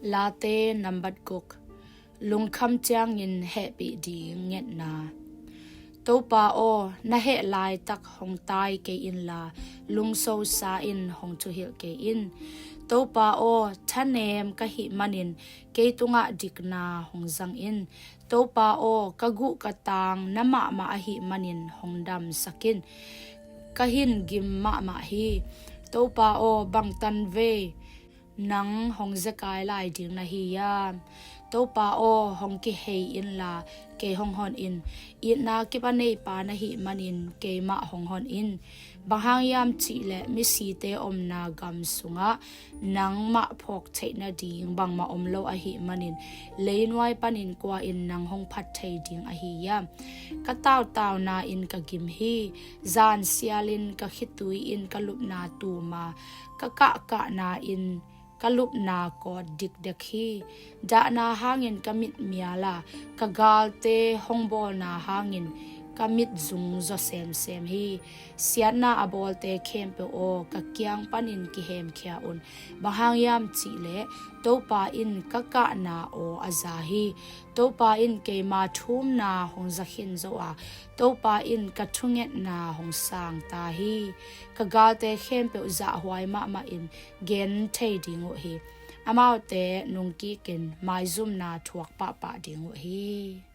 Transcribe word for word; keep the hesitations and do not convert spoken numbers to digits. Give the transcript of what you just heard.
Late nambat guk. Lungkham ciangin hehpih ding ngetna. Topa aw, na heh laitak hong tai kei inla, lungsosa in hong thuhilh kei in. Topa aw, thanem ka hih manin kei tungah dikna hong zang in. Topa aw, ka guh ka tang na mahmah ahih manin hong damsak in. Ka hin gim mahmah hi. Topa aw, bangtan vei nang hong zekai lai ding na hi hiam? Topa aw, hong kihei inla kei hong hon in. Itna kip a neipa na hih manin keimah hong hon in. Bang hang hiam cihleh misite omna gam sungah nangmah phawk theih nading bangmah om lo ahih manin, leinuai panin kua in nang hong phat thei ding ahi hiam? Ka tautauna in ka gim hi. Zan sialin ka khitui in ka lupna tum a, ka kahkahna in ka lupna kawt dikdek hi. Dahna hangin ka mit mial a, ka galte hong bawlna hangin ka mit zung zaw semsem hi. Siatna a bawlte khempeuh aw, ka kiang panin kihemkhia un. Bang hang hiam cihleh Topa in ka kahna aw a za hi. Topa in keima thumna hong zakhin zo a, Topa in ka thungetna hong sang ta hi. Ka galte khempeuh zahhuai mahmah in gen thei ding uh hi. Amaute nungkikin maizumna thuak pahpah ding uh hi.